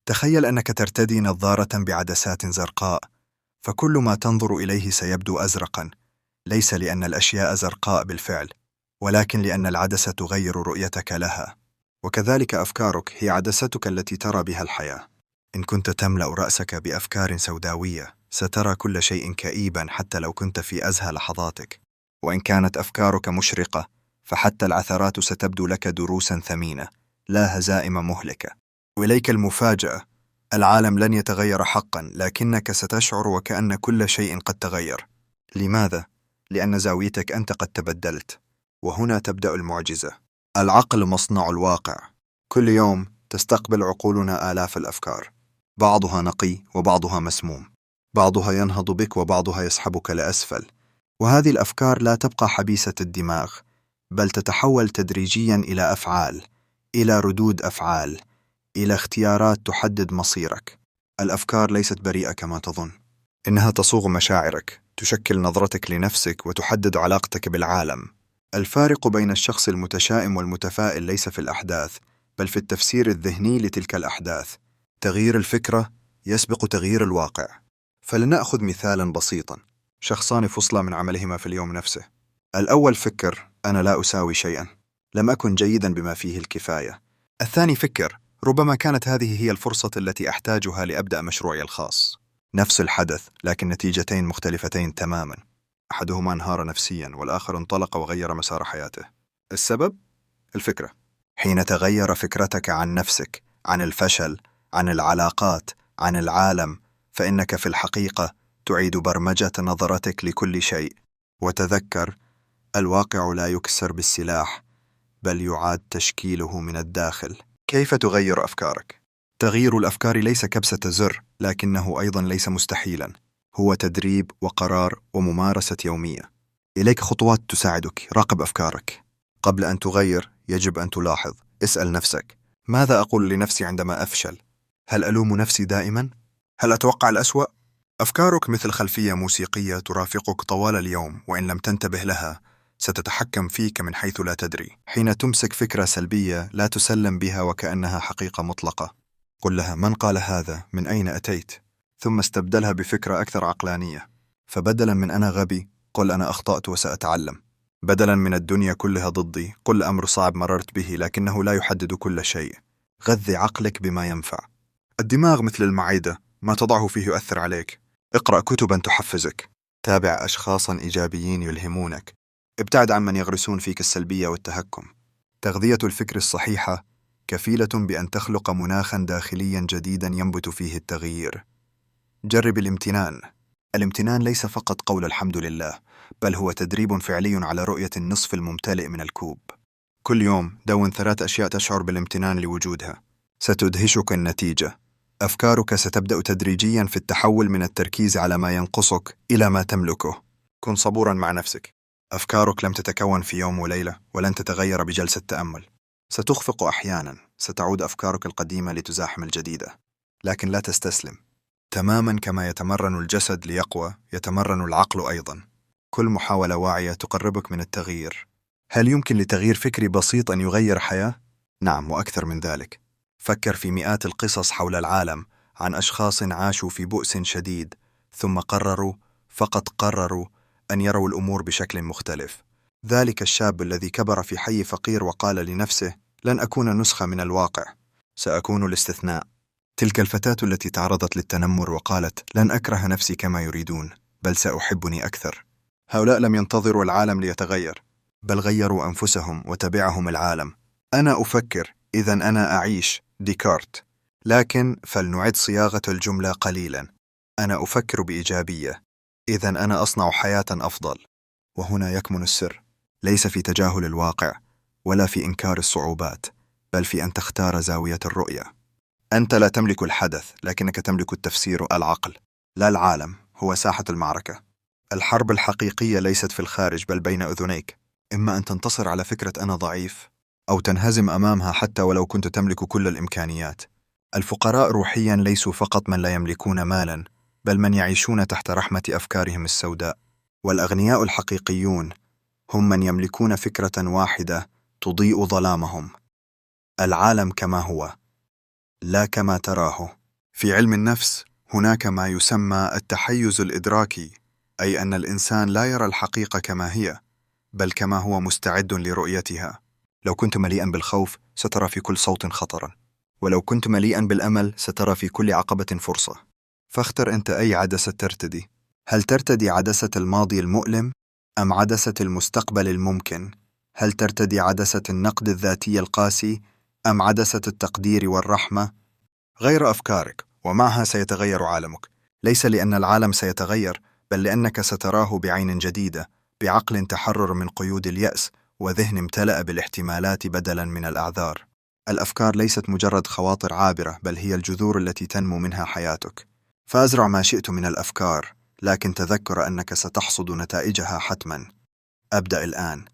تخيل أنك ترتدي نظارة بعدسات زرقاء، فكل ما تنظر إليه سيبدو أزرقاً، ليس لأن الأشياء زرقاء بالفعل، ولكن لأن العدسة تغير رؤيتك لها. وكذلك أفكارك هي عدستك التي ترى بها الحياة. إن كنت تملأ رأسك بأفكار سوداوية، سترى كل شيء كئيباً حتى لو كنت في أزهى لحظاتك. وإن كانت أفكارك مشرقة، فحتى العثرات ستبدو لك دروساً ثمينة، لا هزائم مهلكة. وإليك المفاجأة، العالم لن يتغير حقاً، لكنك ستشعر وكأن كل شيء قد تغير. لماذا؟ لأن زاويتك أنت قد تبدلت. وهنا تبدأ المعجزة. العقل مصنع الواقع. كل يوم تستقبل عقولنا آلاف الأفكار، بعضها نقي وبعضها مسموم، بعضها ينهض بك وبعضها يسحبك لأسفل. وهذه الأفكار لا تبقى حبيسة الدماغ، بل تتحول تدريجياً إلى أفعال، إلى ردود أفعال، إلى اختيارات تحدد مصيرك. الأفكار ليست بريئة كما تظن، إنها تصوغ مشاعرك، تشكل نظرتك لنفسك وتحدد علاقتك بالعالم. الفارق بين الشخص المتشائم والمتفائل ليس في الأحداث، بل في التفسير الذهني لتلك الأحداث. تغيير الفكرة يسبق تغيير الواقع. فلنأخذ مثالا بسيطا: شخصان فصلا من عملهما في اليوم نفسه. الأول فكر: أنا لا أساوي شيئا، لم أكن جيدا بما فيه الكفاية. الثاني فكر: ربما كانت هذه هي الفرصة التي أحتاجها لأبدأ مشروعي الخاص. نفس الحدث، لكن نتيجتين مختلفتين تماما. أحدهما انهار نفسيا، والآخر انطلق وغير مسار حياته. السبب؟ الفكرة. حين تغير فكرتك عن نفسك، عن الفشل، عن العلاقات، عن العالم، فإنك في الحقيقة تعيد برمجة نظرتك لكل شيء. وتذكر، الواقع لا يكسر بالسلاح، بل يعاد تشكيله من الداخل. كيف تغير أفكارك؟ تغيير الأفكار ليس كبسة زر، لكنه أيضا ليس مستحيلا. هو تدريب وقرار وممارسة يومية. إليك خطوات تساعدك. راقب أفكارك. قبل أن تغير يجب أن تلاحظ. اسأل نفسك: ماذا أقول لنفسي عندما أفشل؟ هل ألوم نفسي دائما؟ هل أتوقع الأسوأ؟ أفكارك مثل خلفية موسيقية ترافقك طوال اليوم، وإن لم تنتبه لها ستتحكم فيك من حيث لا تدري. حين تمسك فكرة سلبية لا تسلم بها وكأنها حقيقة مطلقة. قل لها: من قال هذا؟ من أين أتيت؟ ثم استبدلها بفكرة أكثر عقلانية. فبدلا من أنا غبي، قل أنا أخطأت وسأتعلم. بدلا من الدنيا كلها ضدي، قل أمر صعب مررت به لكنه لا يحدد كل شيء. غذي عقلك بما ينفع. الدماغ مثل المعدة، ما تضعه فيه يؤثر عليك. اقرأ كتبا تحفزك. تابع أشخاصا إيجابيين يلهمونك. ابتعد عن من يغرسون فيك السلبية والتهكم. تغذية الفكر الصحيحة كفيلة بأن تخلق مناخا داخليا جديدا ينبت فيه التغيير. جرب الامتنان. الامتنان ليس فقط قول الحمد لله، بل هو تدريب فعلي على رؤية النصف الممتلئ من الكوب. كل يوم دون 3 أشياء تشعر بالامتنان لوجودها. ستدهشك النتيجة. أفكارك ستبدأ تدريجيا في التحول من التركيز على ما ينقصك إلى ما تملكه. كن صبورا مع نفسك. أفكارك لم تتكون في يوم وليلة، ولن تتغير بجلسة تأمل. ستخفق أحيانا، ستعود أفكارك القديمة لتزاحم الجديدة. لكن لا تستسلم. تماما كما يتمرن الجسد ليقوى، يتمرن العقل أيضا. كل محاولة واعية تقربك من التغيير. هل يمكن لتغيير فكري بسيط أن يغير حياة؟ نعم، وأكثر من ذلك. فكر في مئات القصص حول العالم عن أشخاص عاشوا في بؤس شديد، ثم فقط قرروا أن يروا الأمور بشكل مختلف. ذلك الشاب الذي كبر في حي فقير وقال لنفسه: لن أكون نسخة من الواقع، سأكون الاستثناء. تلك الفتاة التي تعرضت للتنمر وقالت: لن أكره نفسي كما يريدون، بل سأحبني أكثر. هؤلاء لم ينتظروا العالم ليتغير، بل غيروا أنفسهم وتبعهم العالم. أنا أفكر، إذن أنا أعيش. ديكارت. لكن فلنعد صياغة الجملة قليلا. أنا أفكر بإيجابية، إذن أنا أصنع حياة أفضل. وهنا يكمن السر، ليس في تجاهل الواقع ولا في إنكار الصعوبات، بل في أن تختار زاوية الرؤية. أنت لا تملك الحدث، لكنك تملك التفسير. العقل لا العالم هو ساحة المعركة. الحرب الحقيقية ليست في الخارج، بل بين أذنيك. إما أن تنتصر على فكرة أنا ضعيف، أو تنهزم أمامها حتى ولو كنت تملك كل الإمكانيات. الفقراء روحيا ليسوا فقط من لا يملكون مالا، بل من يعيشون تحت رحمة أفكارهم السوداء. والأغنياء الحقيقيون هم من يملكون فكرة واحدة تضيء ظلامهم. العالم كما هو، لا كما تراه. في علم النفس هناك ما يسمى التحيز الإدراكي، أي أن الإنسان لا يرى الحقيقة كما هي، بل كما هو مستعد لرؤيتها. لو كنت مليئا بالخوف سترى في كل صوت خطرا، ولو كنت مليئا بالأمل سترى في كل عقبة فرصة. فاختر أنت أي عدسة ترتدي. هل ترتدي عدسة الماضي المؤلم أم عدسة المستقبل الممكن؟ هل ترتدي عدسة النقد الذاتي القاسي أم عدسة التقدير والرحمة؟ غير أفكارك ومعها سيتغير عالمك، ليس لأن العالم سيتغير، بل لأنك ستراه بعين جديدة، بعقل تحرر من قيود اليأس، وذهن امتلأ بالاحتمالات بدلاً من الأعذار. الأفكار ليست مجرد خواطر عابرة، بل هي الجذور التي تنمو منها حياتك. فأزرع ما شئت من الأفكار، لكن تذكر أنك ستحصد نتائجها حتماً. أبدأ الآن.